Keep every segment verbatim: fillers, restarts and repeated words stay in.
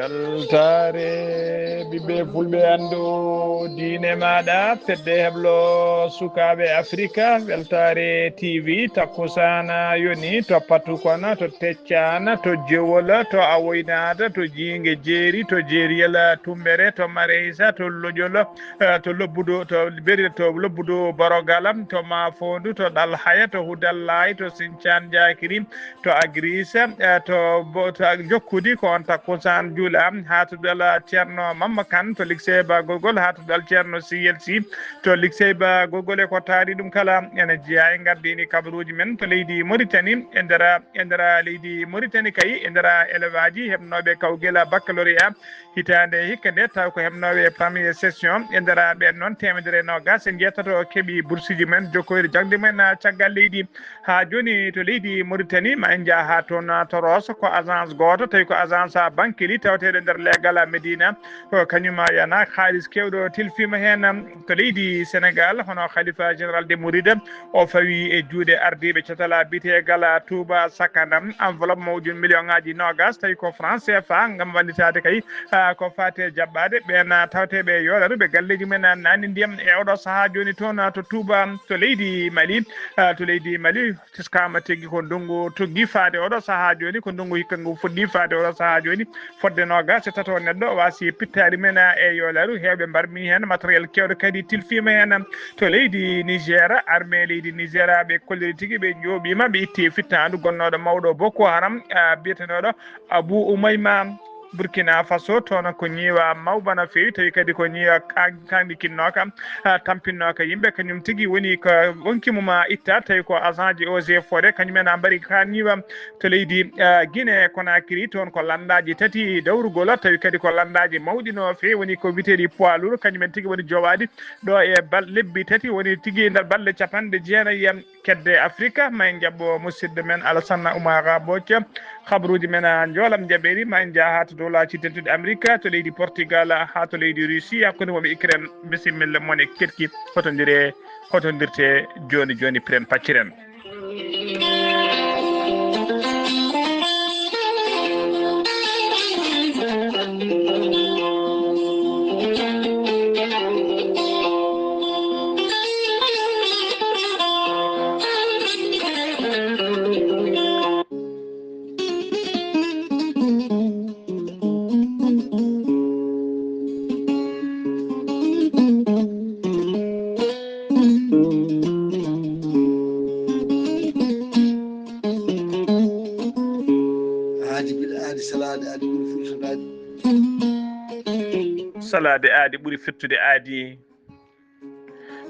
Weltaare ɓiɓɓe fulɓe anndu diine maaɗa, fedde heblo sukaaɓe Afrika, Weltaare T V, takkusaana yoni to Patukono, to Teccana, to Jewol, to Awoynaata, to Jiinge Jeeri, to Jeeriyel Tumbere, to Mareysa, to Loƴol, eh, to Lobbudu, to Beri, to Lobbudu Borogala, to Mafondu, to Ɗalhaya, to Hudallaay, to Sincaan Jaakiri, to Agriis, eh, to bo-, to Jokkudi ko on takkusaan juula, haa to dal Ceerno Mamma Kan, to Liksey Ba Gogol, haa to dal Ceerno C L C, to Liksey Ba Gogol e ko taari ɗum kala, ene jeyaa e ngardiini kabaruuji men to leydi Moritani, e nder, e nder leydi Moritani kay, e nder elevaaji heɓnooɓe kawgel baccalauréat hitaande hikka nde, taw ko heɓnooɓe première session, e nder ɓeen noon teemedere e noogas e njeetato keɓi bursuuji men, jokkoyde jaŋde men caggal leydi. Haa jooni to leydi Moritani, ma en njah haa toon to Rosso, ko agence gooto, tawi ko agence Bankili, tawteeɗo nder leegal Medina. Ko kañum yana haalis keewɗo tilfiima heen to leydi Senegal, hono Khalifa Général des Mourides, o fawi e juuɗe ardiiɓe catal biyeteegal Touba Sakana, enveloppe mo ujun million ŋaaji noogas, tawi ko franc C F A, ngam wallitaade kay, ah, ko faati e jaɓɓaade ɓeen, ah, tawteeɓe e yoolaru ɓe galleeji men, ah, naatni ndiyam e oɗo sahaa jooni toon, ah, to Touba, to leydi Mali, ah, to leydi Mali. Teskaama tigi ko ndunngu tuggi faade oɗo sahaa jooni, ko ndunngu hikka ngu fuɗɗi faade oɗo sahaa jooni, fodde noogas e tato neɗɗo waasi pittaali men e yoolaru, heewɓe mbarmi heen, matériel keewɗo kadi tilfiima heen. To leydi Niger, armée leydi Niger, ɓe kolliri tigi, ɓe njooɓiima, ɓe itti fittaandu gonnooɗo mawɗo Boko Haram, ah, biyetenooɗo Abu Umayma. Burkina Faso, toon ko ñiiwa mawba no feewi, tawi kadi ko ñiiwa kan-, kanɗi kinnooka, ah, tampinnooka yimɓe, kañum tigi woni ko ronki mum a itta, tawi ko agent ji eaux et forêt, kañum en a mbari ka ñiiwa to leydi, ah, Guinée Conakry, toon ko lanndaaji tati dawrugol, tawi kadi ko lanndaaji mawɗi no feewi, woni ko witeeɗi poids lourd, kañum en tigi woni jowaade ɗo e bal-, lebbi tati, woni tigi nder balɗe capanɗe jeenayi, em, kedde Afrika, ma en njaɓɓo musidɗo men Alassane Oumar Bocca. Habaruuji men, ah, njoolam njaɓeeri, ma en njah haa to dowlaaji tedduɗi Amerika, to leydi Portugal, haa to leydi Russie, hakkunde maɓɓe Ukraine. Bisimilla mon e keɗki, hotondire, hotondirte jooni jooni, piren pacciren. Aadi bil aadi, salaade aadi ɓuri firtude aadi. Salaade aadi ɓuri firtude aadi.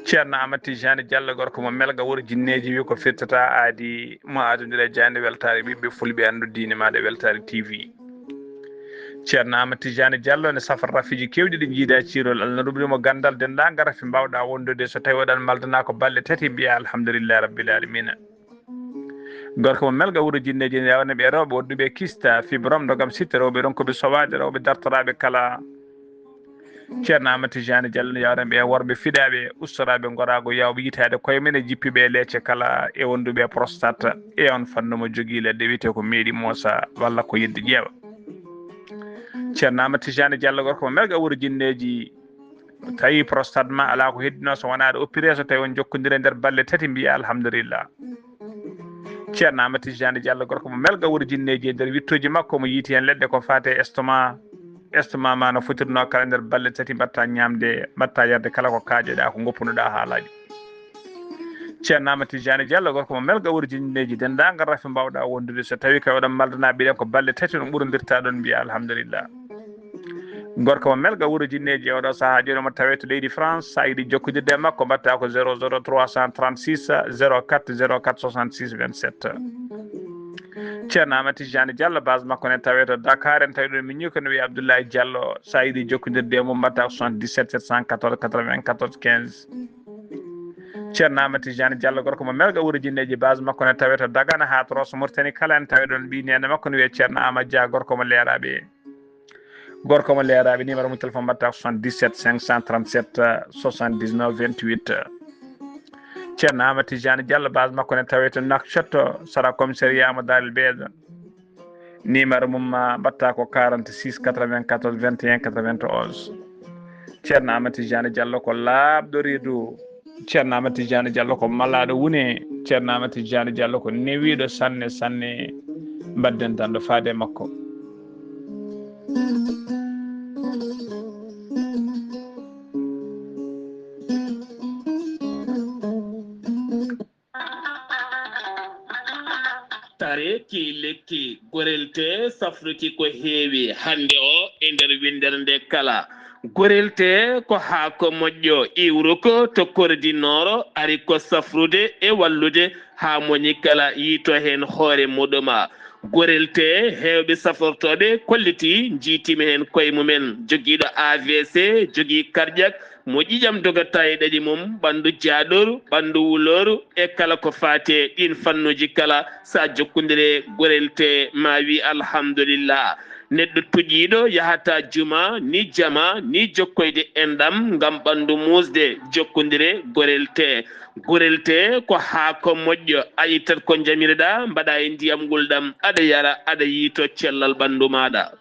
Ceerno Amadou Tijani Diallo, gorko mo Melga, wuro jinneeji, wi ko firtata aadi mo adondira e jaaynde weltaare ɓiɓɓe fulɓe, anndu diine maaɗa weltaare T V. Ceerno Amadou Tijani Diallo ne safra rafiiji keewɗi ɗi njiida ciirol Allah, no ɗum mo ganndal denndaangal rafi mbaawɗa wondude, so tawi oɗon maldana ko balɗe tati, mbiya alhamdulillahi rabbil alamina. Gorko mo Melga, wuro jinneeji, ne yawana ɓe rewɓe wonduɓe kista, fibrome, ndogam sitta, rewɓe ronkuɓe sowaade, rewɓe dartoraaɓe kala. Ceerno Amadou Tijani Diallo ne yawana ɓe worɓe fiɗaaɓe, ustoraaɓe ngoraago, yaawɓe yitaade koye men e jippiiɓe e leece kala, e wonduɓe prostate, e on fannu mo jogii leɗɗe wiyetee ko meeɗi moosa walla ko yeddi ƴeewa. Ceerno Amadou Tijani Diallo, gorko mo Melga, wuro jinneeji, tawi prostate ma alaa ko heddino so wonaa aɗa opéré, so tawi on jokkondire nder balɗe tati, mbiya alhamdulillah. Ceerno Amadou Tijani Diallo, gorko mo Melga, wuro jinneeji, e nder wittooji makko mo yiiti heen leɗɗe ko faati e estomac. Estomac ma no fotirno kala nder balɗe tati, mbaɗta ñaamde, mbaɗta yarde kala ko kaajoɗa, ko ngoppunoɗa haa laaɓi. Ceerno Amadou Tijani Diallo, gorko mo Melga, wuro jinneeji, denndaangal rafi mbaawɗa wondude, so tawi kay oɗon maldana, mbiɗen ko balɗe tati on ɓurondirta ɗon, mbiya alhamdulillah. Gorko mo Melga, wuro jinneeji, e oɗo sahaa jooni omo tawee to leydi France. So a yiɗi jokkondirde e makko, mbaɗta ko zéro zéro trois cent trente-six zéro quatre zéro quatre soixante-six vingt-sept. Ceerno Amadou Tijani Diallo, base makko ne tawee to Dakar, en tawi ɗon miñi ko no wiya Abdoulaye Diallo. So a yiɗi jokkondirde e mum, mbaɗta ko soixante-dix-sept sept cent quatorze quatre-vingt-quatorze quinze. Ceerno Amadou Tijani Diallo, gorko mo Melga, wuro jinneeji, base makko ne tawee to Dagana haa to Rosso Mauritanie kala, en tawi ɗon ɓii neene makko no wiya Ceerno Amadou Dia, gorko mo Leeraaɓe. Gorko mo Leeraaɓe, numéro mum téléphone mbaɗta ko soixante-dix-sept cinq cent trente-sept soixante-dix-neuf vingt-huit. Ceerno Amadou Tijani Diallo, base makko ne tawee to Nouakchott, sara commissariat mo Darel Beeɗo. Numéro mum ma mbatta ko quarante-six quatre-vingt-quatorze vingt et un quatre-vingt-onze. Ceerno Amadou Tidiane Diallo ko laaɓɗo reedu. Ceerno Amadou Tidiane Diallo ko malaaɗo wune. Ceerno Amadou Tidiane Diallo ko newiiɗo sanne sanne. Mbadden tan ɗo faade e makko. Tare ki lekki gorelte safruki ko heewi hannde o e nder winndere nde kala. Gorelte ko haako moƴƴo iwruko to Kordi Nooro, ari ko safrude e wallude haa moni kala yiito heen hoore muɗuma. Gorelte heewɓe safortooɓe kolliti njiitima heen koye mumen. Jogiiɗo A V C, jogii cardiaque, mo ƴiƴam dogata e ɗaɗi mum, ɓanndu jaaɗooru, ɓanndu wulooru, e kala ko faati e ɗiin fannuuji kala, so a jokkondire gorelte ma wi alhamdulillah. Neɗɗo tuƴiiɗo yahata juma, ni jama, ni jokkoyde enɗam ngam ɓanndu muusde, jokkondire gorelte. Gorelte ko haako moƴƴo, a ittat ko njamireɗa, mbaɗa e ndiyam ngulɗam, aɗa yara, aɗa yiito cellal ɓanndu maaɗa.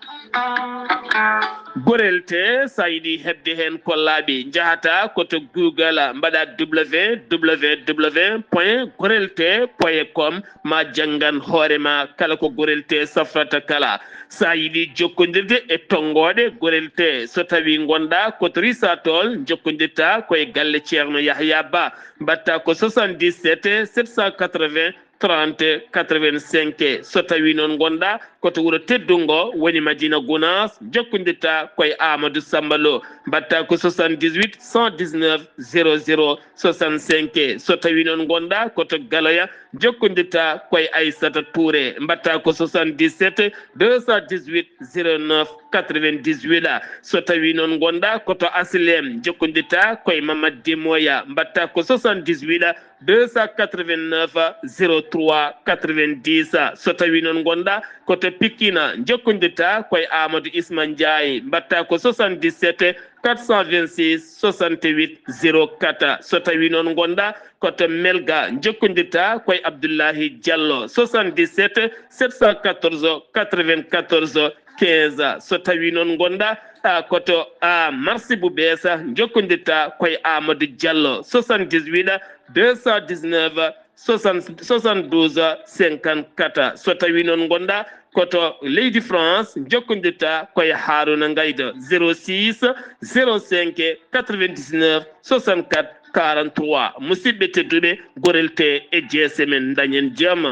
Gorelte, so a yiɗi heɓde heen ko laaɓi, njahata ko to Google, mbaɗa W W W point gorelte point com, ma janngan hoore ma kala ko gorelte safrata kala. So a yiɗi jokkondirde e tonngooɗe gorelte, so tawii ngonɗa ko to Risatol, njokkondirta ko e galle Ceerno Yahya Ba, mbaɗta ko soixante-dix-sept sept cent quatre-vingts trente quatre-vingt-cinq. So tawii noon ngonɗa ko to wuro teddungo woni Madina Gunaas, jokkondirta ko e Amadou Samba Lo, mbaɗta ko soixante-dix-huit cent dix-neuf zéro zéro soixante-cinq. So tawii noon ngonɗa ko to Galoya, jokkondirta ko e Aissata Touré, mbaɗta ko soixante-dix-sept deux cent dix-huit zéro neuf quatre-vingt-dix-huit. So tawii noon ngonɗa ko to Aslem, jokkondirta ko e Mamad Demoya, mbaɗta ko soixante-dix-huit deux cent quatre-vingt-neuf zéro trois quatre-vingt-dix. So tawii noon ngonɗa ko to Pikine, jokkondirta ko e Amadou Isma Ndiaye, mbaɗta ko soixante-dix-sept quatre cent vingt-six soixante-huit zéro quatre. So tawii noon ngonɗa ko to Melga, jokkondirta ko e Abdoulahi Diallo, soixante-dix-sept sept cent quatorze quatre-vingt-quatorze quinze. So tawii noon ngonɗa, a, ko to, a, Marsi bu Beesa, jokkondirta ko e Amadou Diallo, soixante-dix-huit deux cent dix-neuf soixante, soixante-douze cinquante-quatre. So tawii noon ngonɗa ko to leydi France, jokkondirta ko e Haruna Ngaydo, zéro six zéro cinq quatre-vingt-dix-neuf soixante-quatre quarante-trois. Musidɓe tedduɓe, gorelte e jeese men, dañen jam.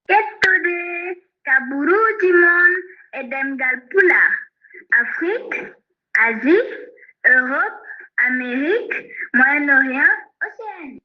Ƴettude kabaruuji mon e ɗemngal Pulaar, Afrik, Asie, Europe, Amérique, Moyen-Orient, Océanie.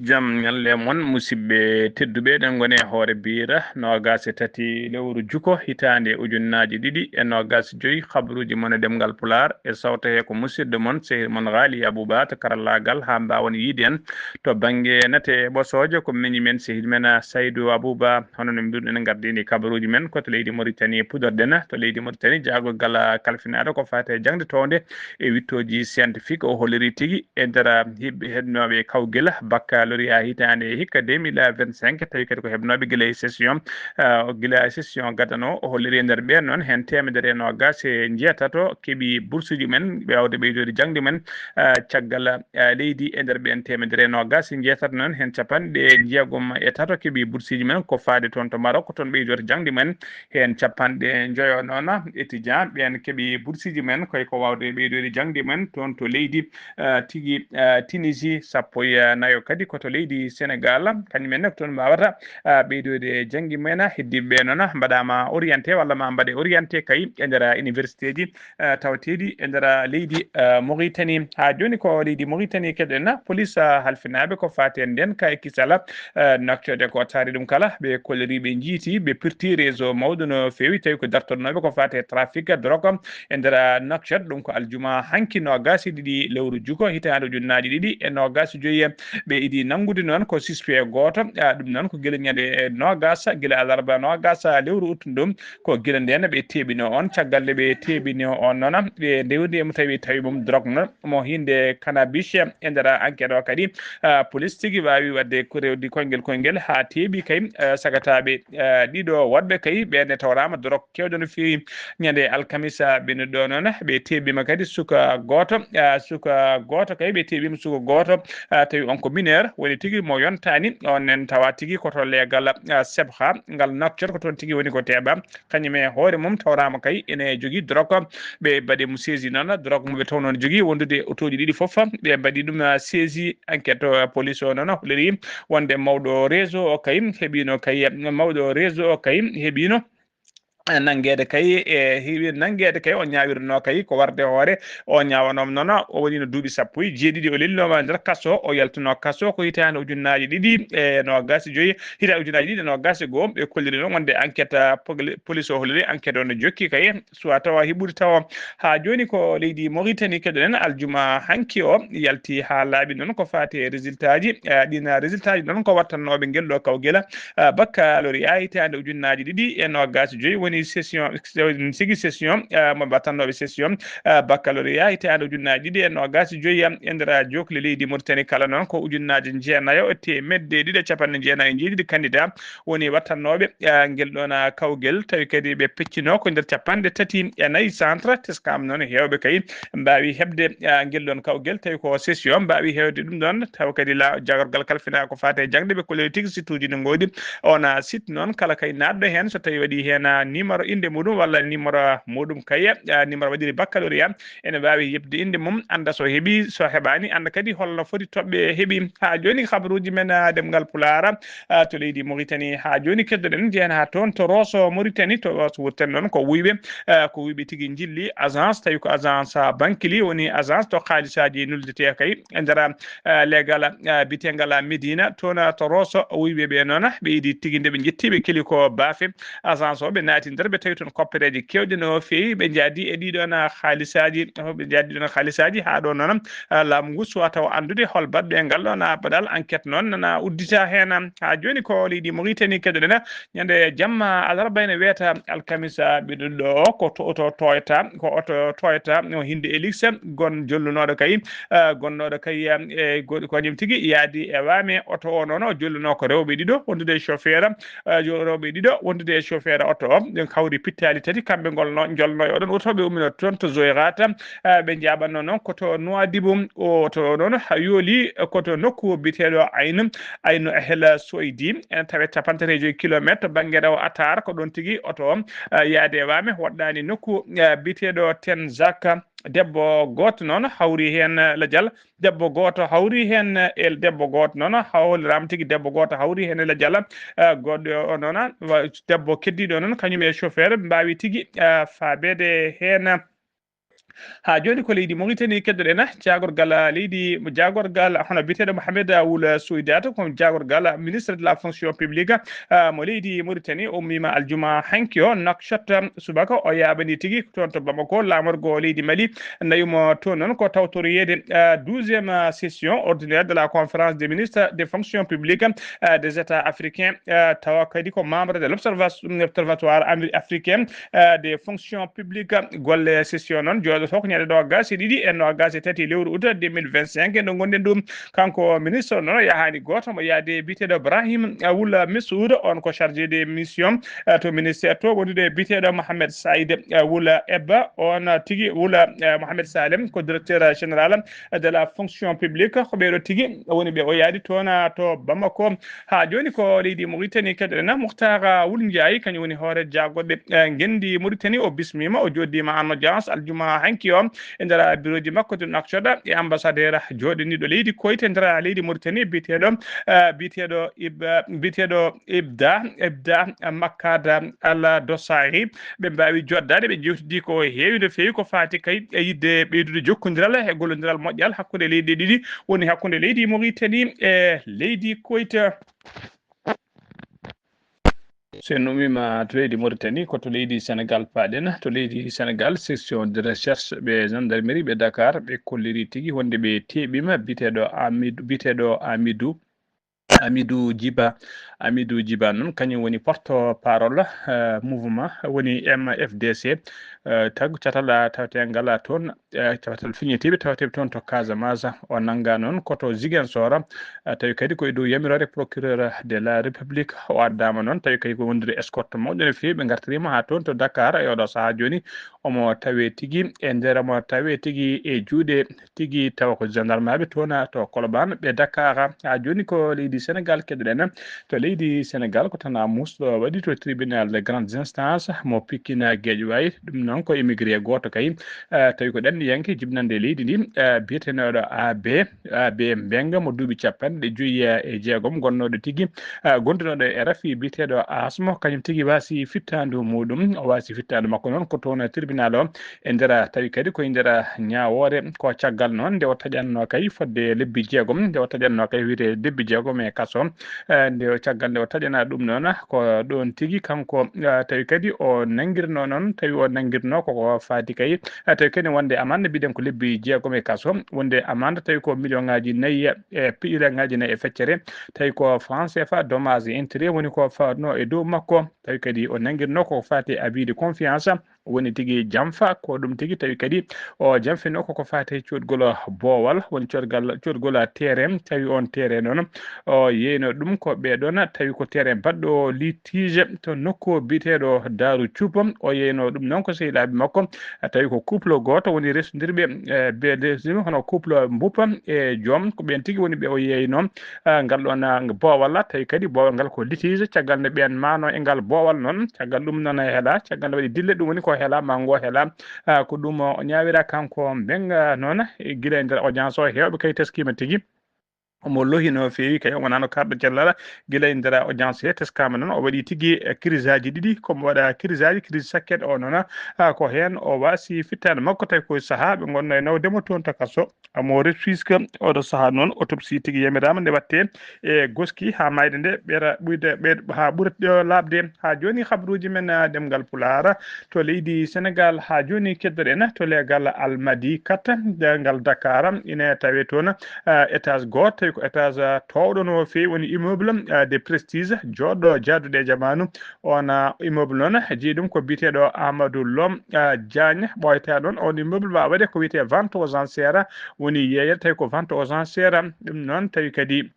Jam ñalle mon, musidɓe tedduɓe, eɗen ngoni e hoore biira noogaas e tati lewru juko hitaande ujunnaaji ɗiɗi e noogaas joyi. Kabaruuji mon e ɗemngal Pulaar e sawto he ko musidɗo mon, sehil mon Ghali Abouba to karallaagal haa mbaawon yiide en. To bannge nate ɓosoojo ko miñi men, sehil men, a, Saydou Abouba. Hono no mbiruɗen, en ngardini kabaruuji men ko to leydi Mauritanie, puɗorɗen to leydi Mauritanie, jaagorgal kalfinaaɗo ko faati e jaŋde townde e wittooji scientifique. O holliri tigi e nder, a, yiɓɓe heɓnooɓe kawgel baccalauréat hitaande hikka deux mille vingt-cinq, tawi kadi ko heɓnooɓe gila e session, a, gila e session gadano. O holliri e nder ɓeen noon heen teemedere e noogaas e njeetato keɓi bursuuji men, ɓe waawde ɓeydoyde jaŋde men, a, caggal, a, leydi. E nder ɓeen teemedere e noogaas e njeetato noon, heen capanɗe jeegom e tato keɓi bursiiji men ko faade toon to Maroc, toon ɓeydoyta jaŋde men. Heen capanɗe njoyo noon étudiant ɓeen keɓi bursiiji men, koye ko waawde ɓeydoyde jaŋde men toon to leydi, a, tigi, a, Tunisie, sappo e nayo kadi ko to leydi Sénégal, kañum en ne ko toon mbaawata, a, ɓeydoyde jaŋde men. Heddiiɓe ɓe noon mbaɗaama orienté walla ma mbaɗe orienté kay e nder université ji, eh, tawateeɗi e nder leydi, eh, Mauritanie. Haa jooni ko leydi Mauritanie keɗen, police, eh, halfinaaɓe ko faati e ndeen ka e kisal, eh, Nouakchott. Ko taari ɗum kala, ɓe kolliri, ɓe njiiti, ɓe pirti réseau mawɗo no feewi, tawi ko dartornooɓe ko faati e trafic drogue e nder Nouakchott. Ɗum ko aljuma hanki noogaas e ɗiɗi lewru juko hitaande ujunnaaji ɗiɗi e noogaas e joyi. Ɓe Ɗi nanngude noon ko suspect gooto, ah, ɗum noon ko gila ñande noogas, gila alarba noogas lewru uttundu, ko gila ndeen ɓe teeɓino on. Caggal nde ɓe teeɓino on noon, ɓe ndewdi e mo tawi, tawi mum drogue noon, mo hinde cannabis e nder enquête o kadi, ah, police tigi waawi waɗde ko rewdi koyngel koyngel haa teeɓi kay, ah, sagataaɓe, ah, ɗiɗo woɗɓe kay ɓe ne tawraama drogue keewɗo no feewi. Ñande alkamisa ɓennuɗo noon, ɓe teeɓima kadi suka gooto, ah, suka gooto kay, ɓe teeɓima suka gooto, ah, tawi on ko mineur, woni tigi mo yontaani, on nen tawa tigi ko to leegal, ah, sebha, ngal nokcor ko toon tigi woni ko teeɓa. Kañum e hoore mum tawraama kay ene jogii drogue, ɓe mbaɗi mo saisi noon, drogue mo ɓe taw noon jogii wondude otooji ɗiɗi fof, ɓe mbaɗi ɗum, ah, saisi. Enquête, ah, police o noon holliri wonde mawɗo réseau o kay heɓino kay, mawɗo réseau o kay heɓino nanngeede kay, e heewi nanngeede kay, o ñaawirno kay ko warde hoore. O ñaawanooma noon, o wonino duuɓi sappo e jeeɗiɗi, o lelnooma nder kaso, o yaltuno kaso ko hitaande ujunnaaji ɗiɗi e noogas e joyi, hitaande ujunnaaji ɗiɗi e noogas e goo. Ɓe kolliri noon wonde enquête, ah, pogli-, police o holliri enquête o no jokki kay, suwa tawa heɓude tawa. Haa jooni ko leydi Mauritanie keɗoɗen, aljuma hanki o yalti haa laaɓi noon ko faati e résultat ji, ah, ɗin résultat ji noon ko wattannooɓe ngel ɗo kawgel, ah, baccalauréat hitaande ujunnaaji ɗiɗi e noogas e joyi woni session, sigi session, ah, mo battannooɓe session, ah, baccalauréat hitaande ujunnaaji ɗiɗi e noogas e joyi e nder jookli leydi Mauritanie kala noon ko ujunnaaji jeenayo e teemedde ɗiɗi e capanɗe jeenayo e jeeɗiɗi candidat woni wattannooɓe, ah, ngel ɗoon, ah, kawgel, tawi kadi ɓe peccino ko nder capanɗe tati e nayi centre. Teskama noon heewɓe kay mbaawi heɓde, ah, ngel ɗoon kawgel, tawi ko session mbaawi heewde ɗum ɗoon, tawa kadi la jagorgal kalfina ko faati e jaŋde, ɓe kolliri tigi site uji no ngoodi. On, ah, site noon kala kay naatɗo heen so tawi waɗi heen, ah, numéro innde muɗum walla numéro muɗum kay, ah, numéro waɗiri baccalauréat, ene waawi yeɓde innde mum, annda so heɓi, so heɓaani, annda kadi holno foti toɓɓe heɓi. Haa jooni kabaruuji men, ah, ɗemngal Pulaar, ah, to leydi Mauritanie. Haa jooni keddoɗen jeyen haa toon to Rosso Mauritanie, to Rosso Mauritanie noon ko wuyɓe, ah, ko wuyɓe tigi njilli agence, tawi ko agence, ah, Bankili woni agence to haalisaaji nuldetee kay e nder, ah, leegal, ah, biyeteengal, ah, Médina, toon, ah, to Rosso. Wuyɓe ɓe noon ɓe yiɗi tigi nde ɓe njetti ɓe keli ko baafe agence o, ɓe naati nder, ɓe tawi toon koppereeje keewɗe no feewi, ɓe njaadi e ɗiɗon haalisaaji, ɓe njaadi ɗiɗon haalisaaji. Haa ɗo noon, ah, laamu ngu suwa taw anndude hol baɗɗo e ngal ɗoon, ah, baɗal enquête noon nana uddita heen. Haa jooni ko leydi Mauritanie keɗoɗen, ñande jamma alarba ene weeta alkamisa ɓiɗɗo ɗo, ko to oto Toyota, ko oto Toyota no hinde Hilux gon jollunooɗo kay, ah, gonnooɗo kay, ah, e go-, ko kañum tigi yaadi e waame. Oto o noon o jollunoo ko rewɓe ɗiɗo wondude e chauffeur, ah, jo-, rewɓe ɗiɗo wondude e chauffeur oto o. Ɓe kawri pittaali tati, kamɓe ngolno, njolno e oɗon oto, ɓe ummino toon to Zoyrata, ah, ɓe njaaɓanno noon ko to Nouadhibou. O oto o noon ha yooli ko to nokku biyeteeɗo Aynu, Aynu Ehel Soydi, ene tawe capanɗe tati e joyi kilometre to bannge rewo Atar. Ko ɗoon tigi oto o, ah, yaade e waame, woɗɗaani nokku, ah, biyeteeɗo Ten Zaka. Debbo gooto noon hawri heen, eh, lajal. Debbo gooto hawri heen, eh, el-, debbo gooto noon hawliraama tigi. Debbo gooto hawri heen e lajal. Eh, goɗɗo o noon, wa-, debbo keddiiɗo noon, kañum e chauffeur mbaawi tigi, eh, faabeede heen. Haa jooni ko leydi Mauritanie keddoɗen, jaagorgal leydi, jaagorgal hono biyeteeɗo Mohamed Wul Soydat, ko jaagorgal ministre de la fonction publique, ah, mo leydi Mauritanie, ummiima aljuma hanki o, Nouakchott, subaka, o yaaɓani tigi toon to Bamako, laamorgo leydi Mali, nawi mo toon noon ko tawtoriyeede, ah, douzième session ordinaire de la conférence des ministres des fonctions publiques, ah, des États africains, ah, tawa kadi ko membre de l'observation, l'observatoire amri-, africain, ah, des fonctions publiques. Golle session noon jooɗoto ko ñande noogas e ɗiɗi e noogas e tati lewru août deux mille vingt-cinq, nde ngonɗen ɗum. Kanko ministre noon yahaani gooto, mo yaade biyeteeɗo Ibrahim, eh, Wula Missoud, on ko chargé de mission, eh, to ministère to, wondude biyeteeɗo Mohamed Saïd, eh, Wula Ebba, on tigi Wula, eh, Mohamed Salem ko directeur général de la fonction publique. Ko ɓeeɗo tigi woni ɓe o yaadi toon, ah, to Bamako. Haa jooni ko leydi Mauritanie keddoɗen, Muhtar Wul Ndiaye, kañum woni hoore jaagoɗe, eh, ngenndi Mauritanie, o bismiima, o jooɗdiima en audience aljuma hanki o e nder bureauji makko to Nouakchott e ambassadeur jooɗaniiɗo leydi Koyte e nder leydi Mauritanie, biyeteeɗo, eh, biyeteeɗo Ib-, biyeteeɗo Ibda, Ibda Makkada Al Dosari. Ɓe mbaawi jooɗdaade, ɓe njeewtidi ko heewi no feewi ko faati kay e yiɗde ɓeydude jokkondiral e gollondiral moƴƴal hakkunde leyɗe ɗiɗi, woni hakkunde leydi Mauritanie e leydi Koyte. So en ummiima to leydi Mauritanie, ko to leydi Sénégal paaɗen. To leydi Sénégal, section de recherche ɓe gendarmerie ɓe Dakar, ɓe kolliri tigi wonde ɓe teeɓiima biyeteeɗo Amidou, biyeteeɗo Amidou Amidou Djiba. Amidou Djiba noon, kañum woni porte parole, eh, mouvement, woni M F D C, eh, tagu catal, ah, tawteengal, ah, toon, eh, catal fiñitiiɓe tawteeɓe toon to Casamance. O nannga noon ko to Ziguinchor, ah, tawi kadi ko e dow yamiroore procureur de la République. O addaama noon, tawi kadi ko wondude escorte mawɗo no feewi, ɓe ngartiriima haa toon to Dakar. E oɗo sahaa jooni, omo tawee tigi e nder, omo tawee tigi e juuɗe tigi tawa ko gendarmeaɓe toon to Colobane, ɓe Dakar. Haa jooni ko leydi Sénégal keɗoɗen. To leydi Sénégal ko Tana Mousse ɗo waɗi to tribunal de grande instance mo Pikine Guédiawaye. Ɗum noon ko immigré gooto kay, eh, tawi ko ɗanniyanke jibinande e leydi ndi, eh, biyeteenoɗo A B, A B Mbengue mo duuɓi capanɗe joyi e jeegom, gonnooɗo tigi, eh, gondunooɗo e R F I, biyeteeɗo Asmo, kañum tigi waasi fittaandu muɗum. O waasi fittaandu makko noon ko toon tribunal o e nder, tawi kadi ko e nder ñaawoore. Ko caggal noon nde o taƴanno kay fodde lebbi jeegom, nde o taƴanno kay wiyde lebbi jeegom e kaso. Eh, nde o, caggal nde o taƴana ɗum noon, ko ɗoon tigi kanko, eh, tawi kadi o nanngirno noon, tawi o nanngirno koko faati kay, eh, tawi kadi wonde amande mbiɗen ko lebbi jeegom e kaso, wonde amande tawi ko million ŋaaji nayi e piɗiraŋaaji nayi e feccere, tawi ko franc C F A dommage et intérêt woni ko fawatno e dow makko, tawi kadi o nanngirno ko faati abus de confiance, woni tigi janfa, ko ɗum tigi tawi kadi o janfino koko faati cuuɗgol boowal, woni cuuɗgal, cuuɗgol terrain, tawi on terrain noon o yeeyno ɗum ko ɓee ɗoon, tawi ko terrain baɗɗo litige to nokku biyeteeɗo Daaru Cuup. O yeeyno ɗum noon ko sehilaaɓe makko, tawi ko couple gooto woni resondirɓe, eh, be resondirɓe hono couple Mboup e joom, ko ɓeen tigi woni ɓe o yeeyno, ah, ngal ɗoon, ah, boowal, tawi kadi boowal ngal ko litige, caggal nde ɓeen maano e ngal boowal noon, caggal ɗum noon e hela, caggal nde waɗi dille, ɗum woni ko hela, ma ngo hela, ah, ko ɗum o ñaawira kanko Mbengue noon, e gila e nder audience o, heewɓe kay teskiima tigi. Omo lohi no feewi kay, omo nano karɗo cellal, gila e nder audience he teskaama noon, o waɗi tigi, eh, crise aji ɗiɗi, komo waɗa crise aji, crise sakket o noon, ah, ko heen o waasi fittaandu makko, tawi ko sahaa ɓe ngonno e nawde mo toon to kaso. Amo refusque oɗo sahaa noon, autopsie tigi yamiraama nde waɗte e Goski haa maayde nde, ɓeera ɓuyde, ɓe, haa ɓura ɗo laaɓde. Haa jooni, habruuji men, ah, ɗemngal Pulaar to leydi Senegaal. Haa jooni, keddoɗen to leegal Almadi Kat, ngal Dakar, ine tawee toon, ah, étage gooto, tawi ko étage, ah, toowɗo no feewi, woni immeuble, ah, de prestige, jooɗɗo jaaduɗo e jamaanu. On, ah, immeuble noon, jeyi ɗum ko biyeteeɗo Amadou Lom, ah, Diagne, ɓooyata ɗoon. On immeuble ma waɗe ko wiyetee vente aux enchères, woni yeeyere, tawi ko vente aux enchères. Ɗum noon, tawi kadi,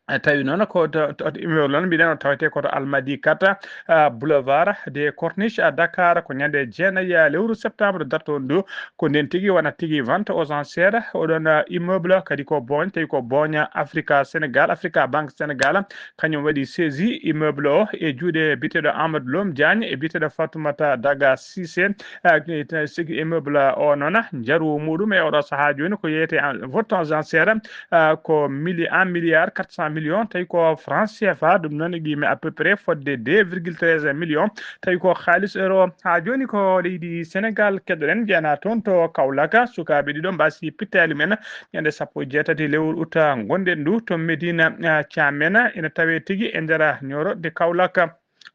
eh, tawi noon ko to, to, to immeuble noon, mbiɗen o tawetee ko to Almadi Kata, ah, boulevard de Corniche à Dakar, ko ñande jeenayi, ah, lewru septembre darto ndu. Ko ndeen tigi wona tigi vente aux enchères. Oɗon, ah, immeuble kadi ko booñ, tawi ko booña Africa Sénégal, Africa Banque Sénégal. Kañum waɗi saisi immeuble o e juuɗe biyeteeɗo Amadou Lom Diagne e biyeteeɗo Fatoumata Daga Cissé. Ah, sigi immeuble o noon, njaru muɗum e oɗo sahaa jooni ko yeeyetee en vente aux enchères, ah, ko milli-, un milliard quatre cent millions, tawi ko franc C F A, ɗum noon qiime à peu près fodde deux virgule treize millions, tawi ko haalis euro. Haa jooni ko leydi Senegaal keɗoɗen, njeyanaa toon to Kaolack, sukaaɓe ɗiɗo mbaasi pittaali men ñande sappo e jeetati lewru uta ngonɗen ndu to Medina, ah, Thiamène, ina tawee tigi e nder Nioro de Kaolack.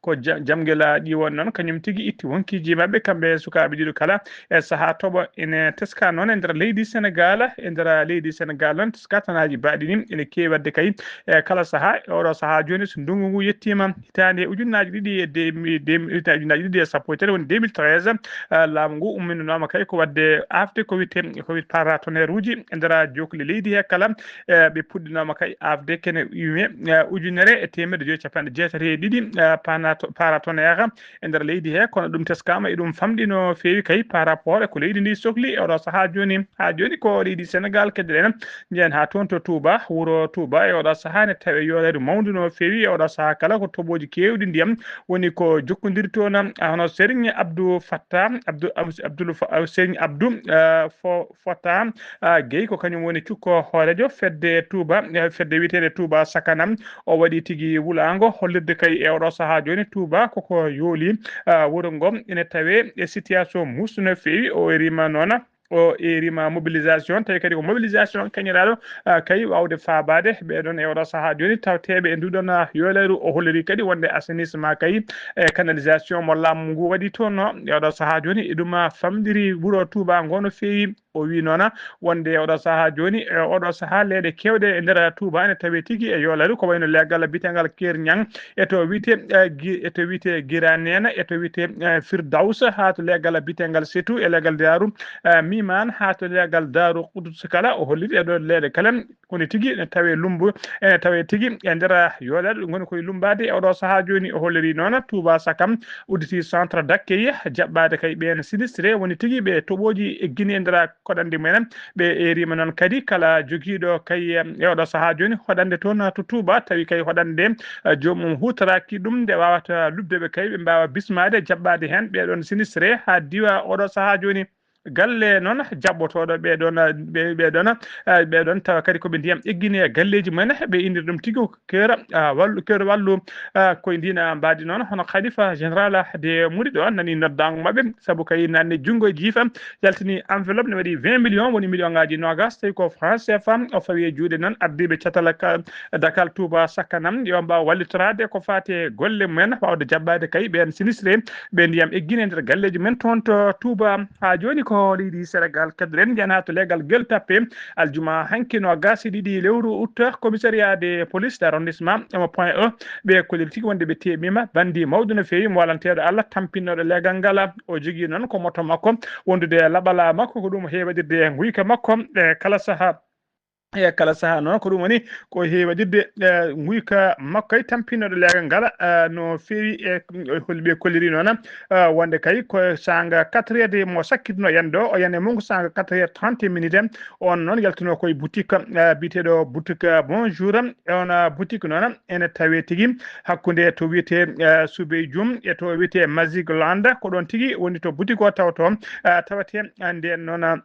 Ko ja-, Jamgela Ƴiwon noon, kañum tigi itti wonkiiji maɓɓe, kamɓe sukaaɓe ɗiɗo kala. E sahaa toɓo ene teska noon e nder leydi Senegaal, e nder leydi Senegaal noon, teskatanaaji baaɗi ni ene keewi waɗde kay. E kala sahaa, e oɗo sahaa jooni, so ndunngu ngu yettiima, hitaande ujunnaaji ɗiɗi e de-, de-, hitaande ujunnaaji ɗiɗi e sappo e tati, woni deux mille treize, eh, laamu ngu umminooma kay ko waɗde aafde ko wiyetee, ko wiyetee paratonnerre uji e nder jookli leydi he kala. Eh, ɓe puɗɗinooma kay aafde kene yume, eh, ujunere e teemedde joyi capanɗe jeetati e ɗiɗi, eh, panato-, paratonnerre e nder leydi he, kono ɗum teskaama e ɗum famɗi no feewi kay par rapport e ko leydi ndi sokli e oɗo sahaa jooni. Haa jooni ko leydi Senegaal keddoɗen. Njeyen haa toon to Touba, wuro Touba e oɗo sahaa ne tawi yoolaaru mawndu no feewi e oɗo sahaa kala ko toɓooji keewɗi ndiyam woni ko jokkondirtoo na, ah, hono Serigne Abdou Fattah, Abdou, Abdou, Abdoul Fa-, ah, Serigne Abdou, ah, Fo-, Fattah, ah, Guèye, ko kañum woni cukko hooreejo fedde Touba, eh, fedde wiyeteende Touba Sakanam. O waɗi tigi wulaango hollirde kay e oɗo sahaa jooni Touba koko yooli, ah, wuro ngo ene tawee e situation muusɗo no feewi. O erima noon, o erima mobilisation, tawi kadi ko mobilisation kañiraaɗo, ah, kay waawde faabaade ɓee ɗoon e oɗo sahaa jooni tawteeɓe e nduɗon, ah, yoolaaru. O holliri kadi wonde assainissement kay e canalisation mo laamu ngu waɗi toon no e oɗo sahaa jooni, e ɗum, ah, famɗiri wuro Touba ngo no feewi. O wi noona wonde e oɗo sahaa jooni, e oɗo sahaa leyɗe keewɗe e nder Touba ene tawee tigi e yoolaaru, ko wayno leegal biyeteegal Keer Ñang, e to wiyetee, eh, Gi-, e to wiyetee Giraneena, e to wiyetee, eh, Firdaws, haa to leegal biyeteegal Setu, e leegal Daaru, eh, Miman, haa to leegal Daaru Qudus kala, o holliri e ɗo leyɗe kala, kono tigi ene tawee Lumbu, ene tawee tigi e nder yoolaaru, ɗum ngoni koye lummbaade e oɗo sahaa jooni. O holliri noon Touba Sakam udditi centre d'accueil, jaɓɓaade kay ɓeen sinistré, woni tigi ɓe toɓooji e Guinée e nder koɗandi mumen. Ɓe eeriima noon kadi kala jogiiɗo kay, em, e oɗo sahaa jooni hoɗande toon to Touba, tawi kay hoɗande, eh, joomum huutoraaki ɗum, nde waawata luɓde ɓe kay, ɓe mbaawa bismaade, jaɓɓaade heen ɓee ɗoon sinistré haa diwa oɗo sahaa jooni. Galle noon jaɓɓotooɗo ɓee ɗoon, ɓe, ɓee ɗoon, eh, ɓee ɗoon tawa kadi ko ɓe ndiyam eggini e galleeji mumen, ɓe inndir ɗum tigi ko Keer, ah, wallu, Keer wallu, ah, koye ndiin mbaadi noon, hono Khalifa Général de Mouride o nani noddaango maɓɓe, sabu kay nanne junngo e jiifa yaltini enveloppe ne waɗi vingt millions, woni million ngaaji noogaas, tawi ko franc C F A, o fawi e juuɗe noon ardiiɓe catal ka-, Dakar Touba Sakanam, yo mbaaw wallitoraade ko faati e golle mumen, waawde jaɓɓaade kay ɓeen sinistré, ɓe ndiyam eggini e nder galleeji mumen toon to Touba. Haa jooni ko leydi Sénégal keddoɗen, njahen haa to leegal Gueule Tapée, aljuma hanki noogaas e ɗiɗi lewru août, commissariat de police d'arrondissement omo Point E, ɓe kolliri tigi wonde ɓe teeɓiima banndi mawɗo no feewi, mo walanteeɗo Allah, tampinnooɗo leegal ngal. O jogii noon ko moto makko, wondude e laɓalaa makko, ko ɗum o heewi waɗirde e nguyka makko e kala sahaa. E kala sahaa noon, ko ɗum woni ko heewi waɗirde, eh, nguyka makko e tampinnooɗo leegal ngal, eh, no feewi e, e holɓe kolliri noon, eh, wonde kay ko saanga quatre heures de mo sakkitno yande o, o yani e mum ko saanga quatre heures trente minutes. On noon yaltuno koye boutique, eh, biyeteeɗo boutique, eh, Bonjour. On, eh, boutique noon ene tawee tigi hakkunde to wiyetee, eh, Soubey Dioum e to wiyetee Magic Land. Ko ɗoon tigi woni to boutique o tawtoo, eh, tawetee, eh, ndeen noon,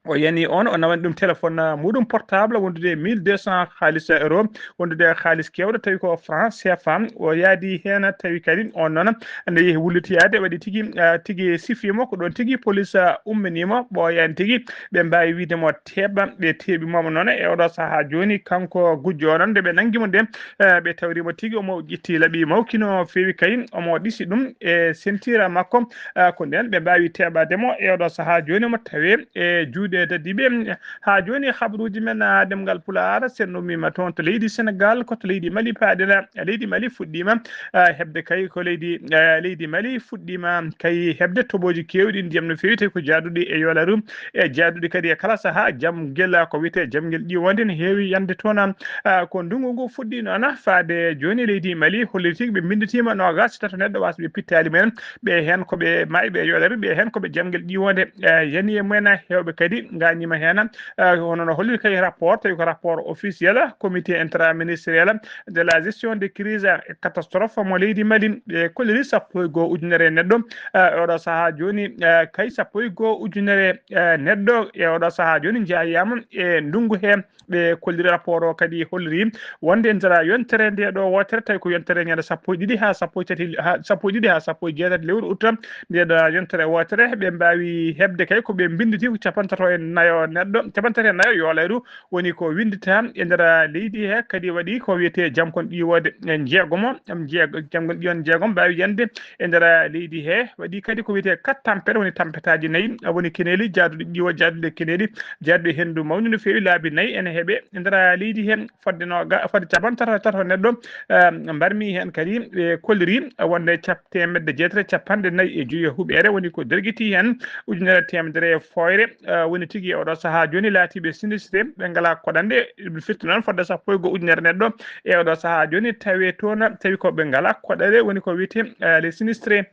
o yani on, o nawani ɗum téléphone, ah, muɗum portable wondude mille deux cents haalis euro, wondude haalis keewɗo, tawi ko franc C F A. O yaadi heen, tawi kadi on noon nde yehi wullotiyaade, waɗi tigi, ah, tigi sifiima ko ɗoon tigi police, ah, umminiima, ɓooyaani tigi, ɓe mbaawi wiyde mo teeɓa, ɓe teeɓi mo noon e oɗo sahaa jooni, kanko gujjo o noon, nde ɓe nanngi mo nde, eh, ɓe tawri mo tigi, omo ƴetti laɓi mawki no feewi kay, omo ɗisi ɗum e sentiira makko, ah, ko ndeen ɓe mbaawi teeɓaade mo e oɗo sahaa jooni, omo tawee e juuɗe dadiiɓe. Haa jooni, habruuji men, ah, ɗemngal Pulaar, sen ummiima toon to leydi Senegaal, ko to leydi Mali paaɗen. Leydi Mali fuɗɗiima, ah, heɓde kay ko leydi, ah, leydi Mali fuɗɗiima kay heɓde toɓooji keewɗi ndiyam no feewi, tawi ko jaaduɗi e yoolaaru, e jaaduɗi kadi e kala sahaa. Jamngel, ah, ko wiyetee jamngel ƴiiwoonde ne heewi yande toon. Ah, ko ndunngu ngu fuɗɗii noon, faade jooni leydi Mali holliri tigi ɓe mbinnditiima noogaas e tato neɗɗo, wasɓe pittaali mumen, ɓe heen ko ɓe maayɓe e yoolaaru, ɓe heen ko ɓe jamngel ƴiiwoonde, eh, yani e mumen. Heewɓe kadi ngaañiima heen, eh, hono no holliri kay rapport, tawi ko rapport officiel comité interministériel de la gestion de crise et catastrophe mo leydi Mali, ɓe kolliri sappo e goo ujunere neɗɗo, eh, e oɗo sahaa jooni, eh, kay sappo e goo ujunere, eh, neɗɗo e oɗo sahaa jooni njaayaama e ndunngu hee. Ɓe kolliri rapport o kadi holliri wonde e nder yontere nde ɗo wootere, tawi ko yontere ñande sappo e ɗiɗi haa sappo e tati, haa sappo e ɗiɗi haa sappo e jeetati lewru août, nde ɗo yontere wootere, ɓe mbaawi heɓde kay ko ɓe mbinnditi ko capantato e nayo neɗɗo, capantato e nayo yoolaaru woni ko winndita e nder leydi he, kadi waɗi ko wiyetee jamkon ƴiiwoonde e jeegomo, jeego-, jamkon ƴiiwoonde jeegom mbaawi yande e nder leydi he, waɗi kadi ko wiyetee quatre tempêtes, woni tampetaaji nayi, woni keneeli jaaduɗi ƴiiwa, jaaduɗe keneeli, jaaduɗe henndu mawni no feewi, laabi nayi ene heɓe e nder leydi he, fodde nooga-, fodde capantato e tato neɗɗo, eh, mbarmi heen kadi, ɓe kolliri wonde cap-, teemedde jeetati e capanɗe nayi e joyi e huɓeere, woni ko dergiti heen ujunere teemedere e fooyre, eh, woni tigi e oɗo sahaa jooni laatiiɓe sinistré, ɓe ngalaa koɗande, ɗum firti noon fodde sappo e goo ujunere neɗɗo e oɗo sahaa jooni tawee toon, tawi ko ɓe ngalaa koɗere, woni ko wiyetee, eh, les sinistrés.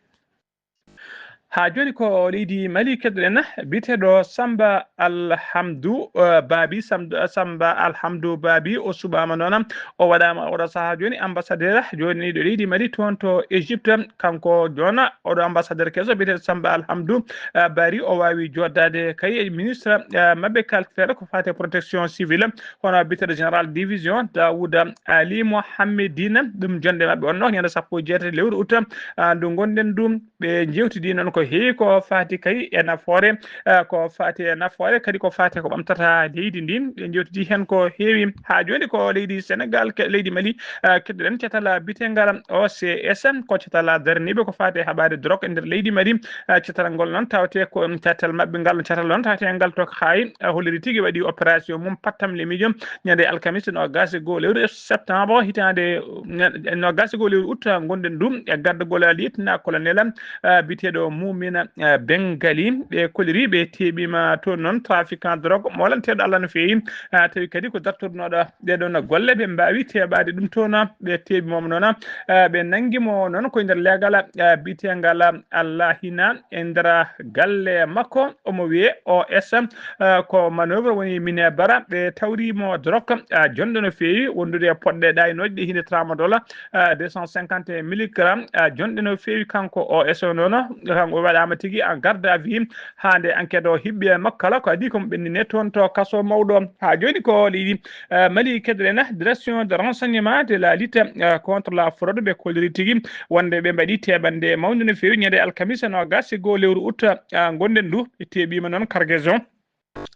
Haa jooni ko leydi Mali keddoɗen, biyeteeɗo Samba Alhamdu, eh, Baabi, Sam-, Samba Alhamdu Baabi, o suɓaama noon, o waɗaama oɗo sahaa jooni ambassadeur jooniiɗo leydi Mali toon to Égypte. Kanko jooni oɗo ambassadeur keso biyeteeɗo Samba Alhamdu, eh, Bari, o waawi jooɗdaade kay e ministre, eh, maɓɓe kalfeeɗo ko faati e protection civile, hono biyeteeɗo général division Daouda Ali Mohamedine, ɗum jonde maɓɓe on ɗo ñande sappo e jeetati lewru août, ah, ndu ngonɗen ɗum. Ɓe njeewtidi noon Ko heewi ko faati kay e nafoore, eh, ko faati e nafoore, kadi ko faati ko ɓamtata leydi ndin. Ɓe njewtidi heen ko heewi. Haa jooni ko leydi Senegal, ke-, leydi Mali, eh, keddoɗen catal biyetengal O C S, ko catal daraniiɓe ko faati e haɓaade drog e nder leydi Mali. Eh, catal ngol noon tawte ko catal maɓɓe ngal, catal noon tawte ngal to Kaayi, eh, holliri tigi waɗi opération mum pattam le miijo ñande alkamisa noogaas e goo lewru septembre hitaande, eh, noogaas e goo lewru août ngonɗen ɗum e gardagol lieutenant colonel, eh, biyeteeɗo Mumina, eh, Bengali. Ɓe koliri, ɓe teeɓiima toon noon trafiquant drogue moolanteeɗo Allah no feewi, eh, tawi kadi ko dartornooɗo ɗee ɗoon golle, ɓe mbaawi teeɓaade ɗum toon, ɓe teeɓi mo noon, eh, ɓe nanngi mo noon ko e nder leegal, eh, biyeteengal Allah hina e nder galle makko, omo wiyee O S, eh, ko manœuvre woni mine bara, ɓe tawri mo drogue, eh, jonɗo no feewi, wondude e poɗɗe ɗaynooje ɗe hinde tramadol, eh, deux cent cinquante milligrammes, eh, jonɗe no feewi kanko O S o noon, kanko o waɗaama tigi en garde à vue, haa nde enquête o hiɓɓi e makko kala ko adii ko mo ɓenndine toon to kaso mawɗo. Haa jooni ko leydi, eh, Mali keddoɗen direction de renseignement de la lutte, eh, contre la fraude ɓe kolliri tigi wonde ɓe mbaɗi teɓannde mawnde no feewi ñande alkamisa noogaas e goo lewru août, eh, ngonɗen ndu, ɓe teeɓiima noon cargaison,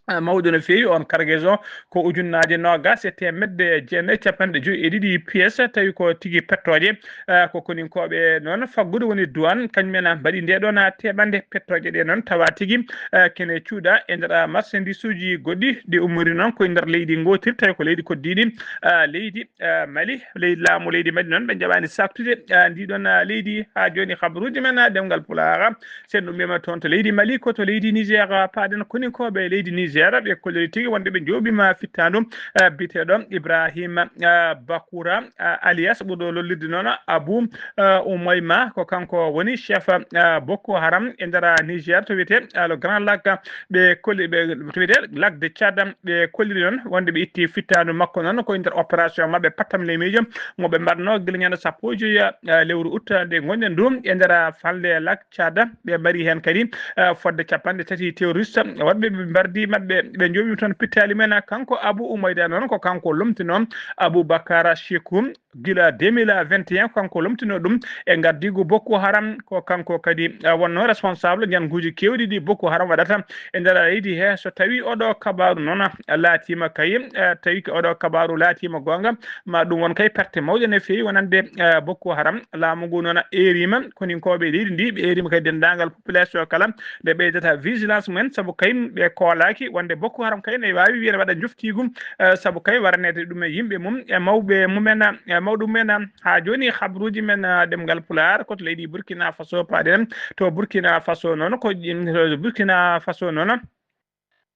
eh, mawɗo no feewi. On cargaison ko ujunnaaje noogaas e teemedde jeenayi e capanɗe joyi e ɗiɗi pièces, tawi ko tigi pettooje, eh, ko koninkooɓe noon faggudu woni douane, kañum en mbaɗi nde ɗoon teɓannde. Pettooje ɗe noon tawa tigi, eh, kene cuuɗa e nder, ah, marchandise uji goɗɗi ɗi ummori noon ko e nder leydi ngootiri, tawi ko leydi koddiiɗi, ah, leydi, ah, Mali, leydi laamu leydi Mali noon ɓe njaɓaani saaktude, ah, ndi ɗoon, ah, leydi. Haa jooni habaruuji men, ah, ɗemngal Pulaar, sen ɗum mbiyama toon to leydi Mali, ko to leydi Niger, ah, paaɗen koninkooɓe leydi Niger, ɓe kolliri tigi wonde ɓe njooɓiima fittaandu, ah, biyeteeɗo Ibrahima, ah, Bakura, ah, alias ɓurɗo lollirde noon Abu, ah, Umayma, ko kanko woni chef, ah, Boko Haram e nder Niger to wiyetee, ah, le Grand Lac, ɓe kolli, ɓe to wiyetee Lac de Tchad, ɓe kolliri noon wonde ɓe itti fittaandu makko noon ko e nder opération maɓɓe pattam le miijo mo ɓe mbaɗno gila ñande sappo e joyi, ah, lewru août nde ngonɗen ndu e nder falnde Lac Tchad. Ɓe mbaɗi heen kadi, ah, fodde capanɗe tati terroriste waɗɓe ɓe mbardi maɓɓe, ɓe njooɓi toon pittaali men. Kanko Abu Umayda noon ko kanko lomtino Abubakar Sheku gila deux mille vingt et un, kanko lomtino ɗum e ngardiigu Boko Haram. Ko kanko kadi, ah, wonno responsable njannguuji keewɗi ɗi Boko Haram waɗata e nder leydi he. So tawi oɗo kabaaru noon laatiima kay, eh, tawi ko oɗo kabaaru laatiima goonga, ma ɗum won kay perte mawɗe no feewi wonande, eh, Boko Haram. Laamu ngu noon eeriima koninkooɓe leydi ndi, ɓe eeriima kadi denndaangal population kala nde ɓeydata vigilance mumen, sabu kay ɓe koolaaki wonde Boko Haram kay ne waawi wiyeede waɗa njoftiigu, eh, sabu kay waraneede ɗum e yimɓe mum e mawɓe mumen, e mawɗo mumen. Haa jooni habaruuji men, eh, ɗemngal Pulaar ko to leydi Burkina Faso paaɗen. To Burkina Faso noon ko, to Burkina Faso noon,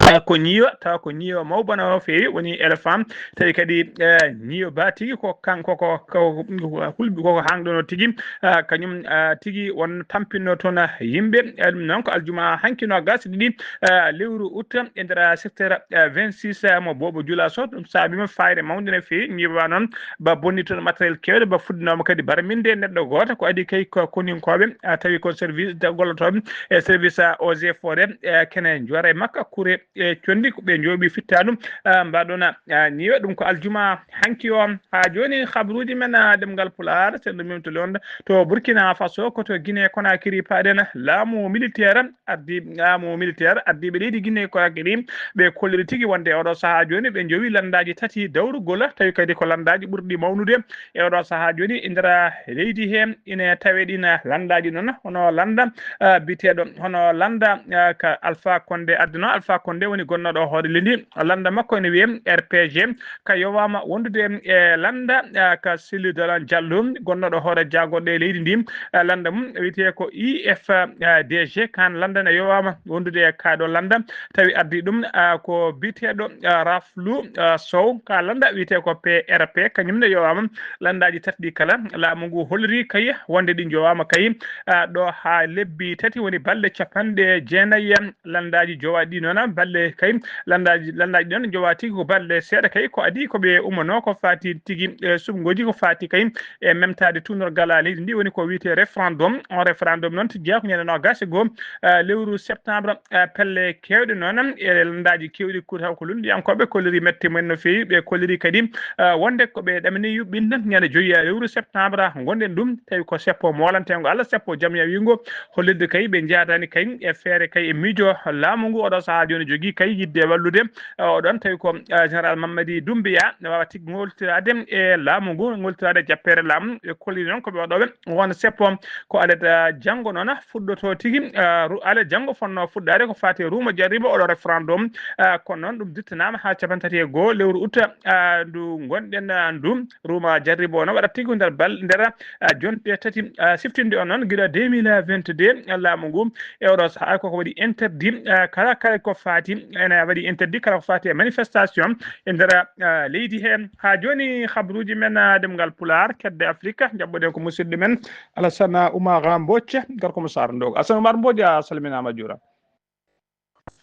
eh, ko ñiiwa, tawa ko ñiiwa mawba no feewi, woni éléphant. Tawi kadi, eh, ñiiwa ba tigi ko kanko, ko, ko, ko hulɓi, ko, ko hangɗo no tigi, eh, kañum, eh, tigi won tampinno toon yimɓe. Eh, ɗum noon ko aljuma hanki noogaas e ɗiɗi, eh, lewru août e nder secteur, eh, vingt-six, eh, mo Boobo Jula so. Ɗum saabiima fayre mawnde no feewi. Ñiiwa noon ba bonni toon matériel keewɗo, ba fuddanooma kadi barminde neɗɗo gooto. Ko adii kay ko koninkooɓe, eh, tawi ko service de gollotooɓe e service, ah, eaux et forêts, eh, kene njoora e makka kure e conndi ko ɓe njooɓi fittaandu, ah, mbaɗoon, ah, ñiiwa. Ɗum ko aljuma hanki o. Haa jooni habaruuji men, ah, ɗemngal Pulaar, sen ɗum mem to Londres, to Burkina Faso, ko to Guinée Conakry paaɗen. Laamu militaire ardi, laamu militaire ardiiɓe leydi Guinée Conakry, ɓe kolliri tigi wonde oɗo sahaa jooni ɓe njowi lanndaaji tati dawrugol, tawi kadi ko lanndaaji ɓurɗi mawnude e oɗo sahaa jooni e nder leydi he. Ine tawe ɗin lanndaaji noon, hono lannda, ah, biyeteeɗo, hono lannda, ah, ka Alpha Condé adduno. Alpha Condé woni gonnooɗo hoore leydi. Lannda makko ene wiyee R P G, ka yowaama wondude e lannda, ah, ka Cellou Dalein Diallo, gonnooɗo hoore jaagorɗe leydi ndi. Ah, lannda mum wiyetee ko I F D G, kaan lannda ne yowaama wondude e kaa ɗo lannda, tawi ardii ɗum, ah, ko biyeteeɗo, ah, Raflou, ah, Sow. Ka lannda wiyetee ko P R P, kañum ne yowaama. Lanndaaji tati ɗi kala, laamu ngu holliri kay wonde ɗi njowaama kay, ah, ɗo haa lebbi tati, woni balɗe capanɗe jeenayi. Lanndaaji jowaaɗi ɗi noon, balɗe E kay, lanndaaji, lanndaaji ɗon njowa tigi ko balɗe seeɗa kay, ko adii ko ɓe ummanoo ko faati tigi e suɓngooji, ko faati kay e memtaade tuunorgal leydi ndi, woni ko wiyetee référendum. On référendum noon, tigi ko ñande noogaas e goo, eh, lewru septembre. Eh, pelle keewɗe noon e lanndaaji keewɗi, ko taw ko lunndiyankooɓe kolliri mette mumen no feewi, ɓe kolliri kadi, eh, wonde ko ɓe ɗamini yuɓɓinde ñande joyi lewru septembre ngonɗen ɗum, tawi ko seppo moolanteengo Allah, seppo jam yawingo, hollirde kay ɓe njaadaani kay e feere kay e miijo laamu ngu oɗo sahaa jooni jogii kay yiɗde wallude, eh, oɗon tawi ko, eh, général Mamadi Doumbouya ne waawa tigi ngoltiraade e laamu ngu, ngoltiraade e jappeere laamu. Ɓe kolliri noon ko ɓe waɗooɓe won seppo ko alet, eh, janngo noon fuɗɗotoo tigi, eh, ru-, alet janngo fotnoo fuɗɗaade ko faati e ruuma jarribo oɗo référendum, eh, kono noon ɗum dittanaama haa cappanɗe tati e goo lewru août, eh, ndu ngonɗen, eh, ndu. Ruuma jarribo o noon waɗat tigi ko nder bal-, nder, ah, jonte tati, ah, siftinde on noon gila deux mille vingt-deux, ah, laamu ngu e oɗo sahaa koko waɗi interdit, ah, kala, kala ko faati, ene waɗi interdit kala ko faati e manifestation e nder, ah, leydi he. Haa jooni habruuji men, ah, ɗemngal Pulaar, kedde Afrika, njaɓɓoɗen ko musidɗo men Alassane Oumar Mbodj, gorko mo Saara Ndoogo. Alassane Oumar Mbodj, a salminaama, a juuraama.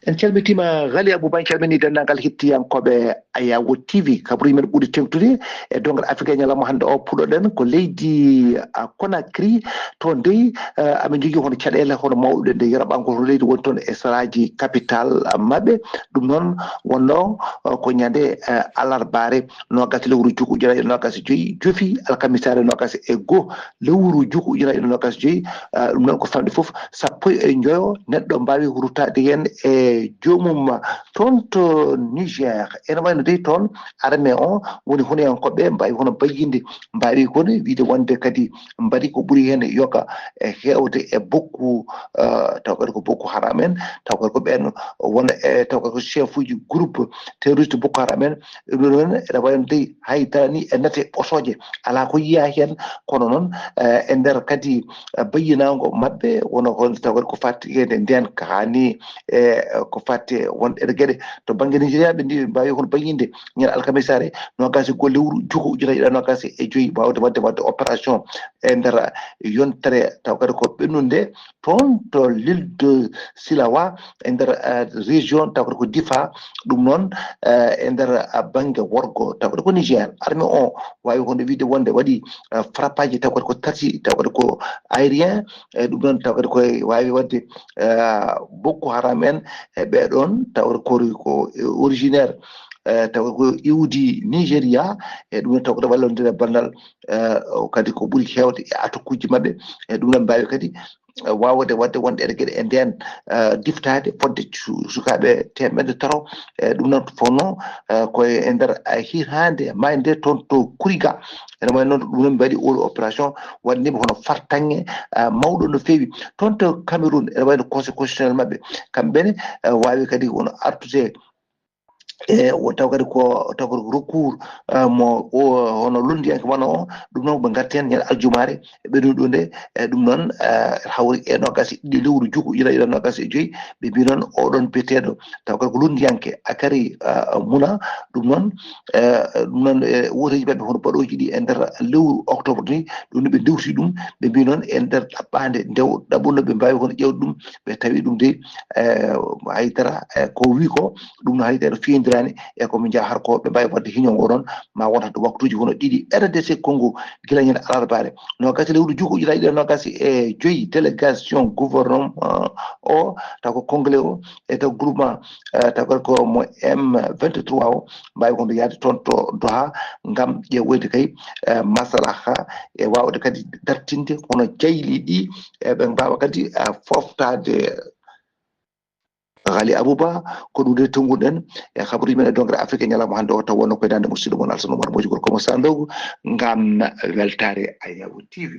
En calmitiima Ghali Abouba, en calminii denndaangal hettiyankooɓe Ayawo T V. Kabruuji men ɓuri teeŋtude e donngal Afrika e ñalawma hannde o, puɗɗoɗen ko leydi, ah, Conakry. Toon dey, eh, amin njogii hono caɗeele hono mawɗude nde yaraɓangol hono leydi woni toon e saraaji capital, ah, maɓɓe. Ɗum noon wonnoo, eh, ko ñande, eh, alarbaare noogaas lewru juko ujunaaji e noogaas e joyi, jofi alkamisaare noogaas e goo lewru juko ujunaaji e noogaas e joyi. Eh, ɗum noon ko famɗi fof sappo e njoyo neɗɗo mbaawi ruttaade heen e joomum. Toon to Niger, ene wayno dey toon armée o woni hunayankooɓe mbaawi hono bayyinde, mbaawi kono wiyde wonde kadi mbaɗi ko ɓuri heen yoga e heewde e Boko, eh, taw kadi ko Boko Haram en, taw kadi ko ɓeen won e, taw kadi ko chef uji groupe terroriste Boko Haram en. Ɗum noon ene wayno dey hay dara ni e nate ɓosooje alaa ko yiyaa heen, kono noon, eh, e nder kadi, eh, bayyinaango maɓɓe, wonoo ko taw kadi ko faati e ndeen kaani, e ko faati e won ɗeɗe geɗe. To bannge Nigéria, ɓe ndi mbaawi hono bayyinde ñande alkamisaare noogaas e goo lewru juko ujunaaji ɗiɗi e noogaas e joyi, waawde waɗde, waɗde opération e nder yontere taw kadi ko ɓennunde toon to l'île de Silawa, e nder, eh, région taw kadi ko Difa. Ɗum noon, eh, e nder, eh, bannge worgo taw kadi ko Niger, armée o waawi hono wiyde wonde waɗi, eh, frappaaji taw kadi ko tati, taw kadi ko aérien. E ɗum noon taw kadi koye waawi waɗde, eh, Boko Haram en, e ɓee ɗoon taw kadi ko, ko originaire, eh, taw kadi ko iwdi Nigeria. E ɗum noon taw kadi wallondira bannal, eh, o kadi ko ɓuri heewde e atukuuji maɓɓe. E ɗum noon mbaawi kadi, eh, waawde waɗde won ɗeɗe geɗe e ndeen, eh, diftaade fodde su-, sukaaɓe teemedde taro. E ɗum noon fof noon, eh, ko e nder, eh, hitaande maayde toon to Kuriga. Ene wayi noon ɗum noon mbaɗi oɗo opération waɗaniiɓe hono fartaŋŋe, eh, mawɗo no feewi. Toon to Cameroun, ene wayi no conseil constitutionnel maɓɓe, kamɓe ne, eh, waawi kadi won artude e o taw kadi ko, taw kadi ko recours, eh, mo o hono lunndiyanke wano o, ɗum noon ɓe ngarti heen ñande aljumaare ɓe ɗum ɗo nde, e ɗum noon, eh, hawri e noogaas e ɗiɗi lewru juko ujunaaji ɗiɗi e noogaas e joyi. Ɓe mbi noon oɗon biyeteeɗo taw kadi ko lunndiyanke Akari, eh, Muna, ɗum noon, eh, ɗum noon e wooteeji maɓɓe hono baɗooji ɗi e nder lewru octobre ni, ɗum ne ɓe ndewti ɗum, ɓe mbi noon e nder ɗaɓɓaande nde o ɗaɓɓuno ɓe mbaawi hono ƴeewde ɗum, ɓe tawi ɗum de, eh, haydara, eh, ko wi ko, ɗum no haydara fiyondiraani e ko mi njaha har ko ɓe mbaawi waɗde hiño ngo ɗoon, ma wonata ɗo waktuuji hono ɗiɗi. R D C Congo, gila ñande alarbaare, noogaas lewru juko ujunaaji ɗiɗi e noogaas e joyi, délégation gouvernement o, taw ko congolais o, e taw groupement, eh, taw kadi ko mo M vingt-trois o, mbaawi ko nde yahde toon to Doha ngam ƴeewoyde kay, eh, maslaha e waawde kadi dartinde hono jayli ɗi, e ɓe mbaawa kadi, eh, fooftaade. Ghali Abouba, ko ɗum de tonnguɗen e habaruuji men e dongre Afrique ñalawma hannde o, taw wonno koye daande musidɗo mon Alassane Oumar Mbodj, gorko mo Saara Ndoogo, ngam weltaare Ayawo T V.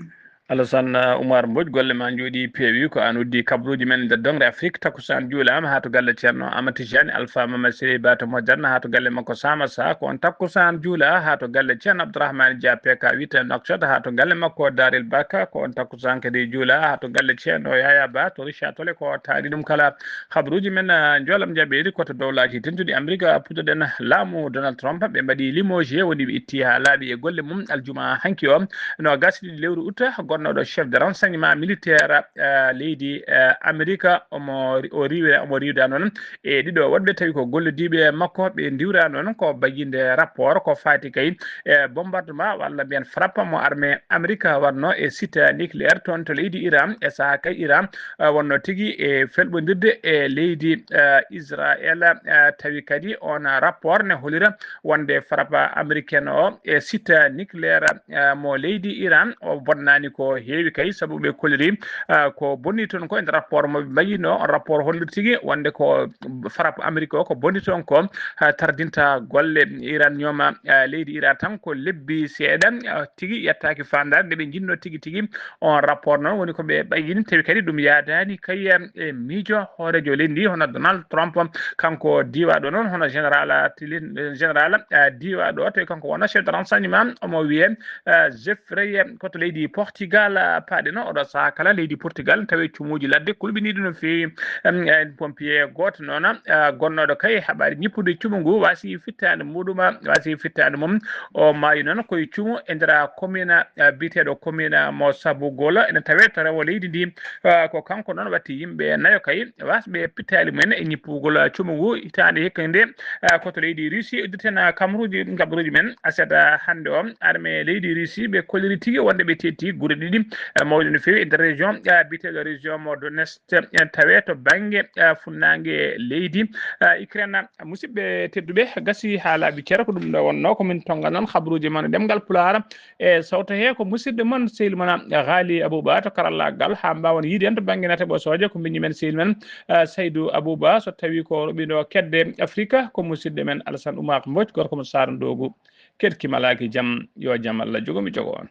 Alassane, uh, Oumar Mbodj, golle ma njooɗi peewi. Ko aan uddi kabaruuji men nder dongre Afrique. Takkusaan juulaama haa to galle Ceerno Amadou Tidiane, Alpha Mama Siré Ba to Moderne, haa to galle makko Samassa. Ko on takkusaan juula haa to galle Ceerno Abdourahmane Dia, P K huit Nouakchott, haa to galle makko Daril Baka. Ko on takkusaan kadi juula haa to galle Ceerno Yaya Ba to Richard Toll. Ko taari ɗum kala habaruuji men, ah, njoolam jaɓeeri ko to Dowlaaji Dentuɗi Amerik, ah, puɗɗoɗen laamu Donald Trump. Ɓe mbaɗi limogé, woni ɓe itti haa laaɓi e golle mum aljuma hanki o, noogaas e ɗiɗi lewru août. wonnooɗo chef de renseignement militaire, eh, leydi, eh, Amerika, omo ri-, o riiwira, omo riiwda noon e ɗiɗo woɗɓe tawi ko gollidiiɓe makko, ɓe ndiwra noon ko bayyinde rapport ko faati kay e bombardement walla mbiyen frappe mo armée Amerika waɗno e site nucléaire toon to leydi Iran. E sahaa kay Iran, eh, wonno tigi e felɓondirde e leydi, eh, Israël, eh, tawi kadi on rapport ne holira wonde frappe américaine o e site nucléaire, eh, mo leydi Iran o bonnani ko heewi kay, sabu ɓe koliri, eh, ko bonni toon ko e nder rapport mo ɓe mbayino. On rapport holliri tigi wonde ko frappe Amérique o ko bonni toon ko, eh, tardinta golle Iran ñooma, eh, leydi Iran tan ko lebbi seeɗa, eh, tigi yettaaki faandaare nde ɓe njinnoo tigi tigi. On rapport noon woni ko ɓe ɓayyini, tawi kadi ɗum yaadaani kay, eh, e miijo hooreejo leydi ndi hono Donald Trump, kanko diiwaaɗo noon hono général, eh, Tilin, eh, général, eh, diiwaaɗo, tawi kanko wonno chef de renseignement, omo wiyee, eh, Jeffrey, eh, ko to leydi Portugal, eh, paaɗe noon. Oɗo sahaa kala leydi Portugal tawi cumuuji ladde kulɓiniiɗi no feewi. Em, eh, pompier gooto noon, eh, gonnooɗo kay haɓaade ñippude cumu ngu waasi fittaandu muɗum, waasi fittaandu mum. O maayi noon koye cumu e nder commune, eh, biyeteeɗo commune mo Sabu Gola, ene tawee to rewo leydi ndi. Eh, ko kanko noon watti yimɓe nayo kay wasɓe pittaali mumen e ñippugol cumu ngu hitaande hikka nde, eh, ko to leydi Russie, udditen, eh, kamruuji, kabaruuji men aset, eh, hannde o. Armée leydi Russie ɓe kolliri tigi wonde ɓe tetti gure ɗiɗi, eh, mawɗe no feewi e nder région, eh, biyeteeɗo région mo Donetsk, eh, tawee to bannge, eh, funnaange leydi, eh, Ukraine. Musidɓe tedduɓe, gasi haa laaɓi cere, ko ɗum ɗo wonnoo ko min tonnga noon kabaruuji mon e ɗemngal Pulaar. E sawto he ko musidɗo mon, sehil mon, Ghali Abouba to karallaagal, haa mbaawon yiide en to bannge nate ɓosooje, ko mbiɗi men sehil men, eh, Saydou Abouba, so tawii ko roɓindo kedde Afrika, ko musidɗo men Alassane Oumar Mbodj, gorko mo Saara Ndoogu. Keɗki malaaki jam, yo jam Allah jogo mi jogo on.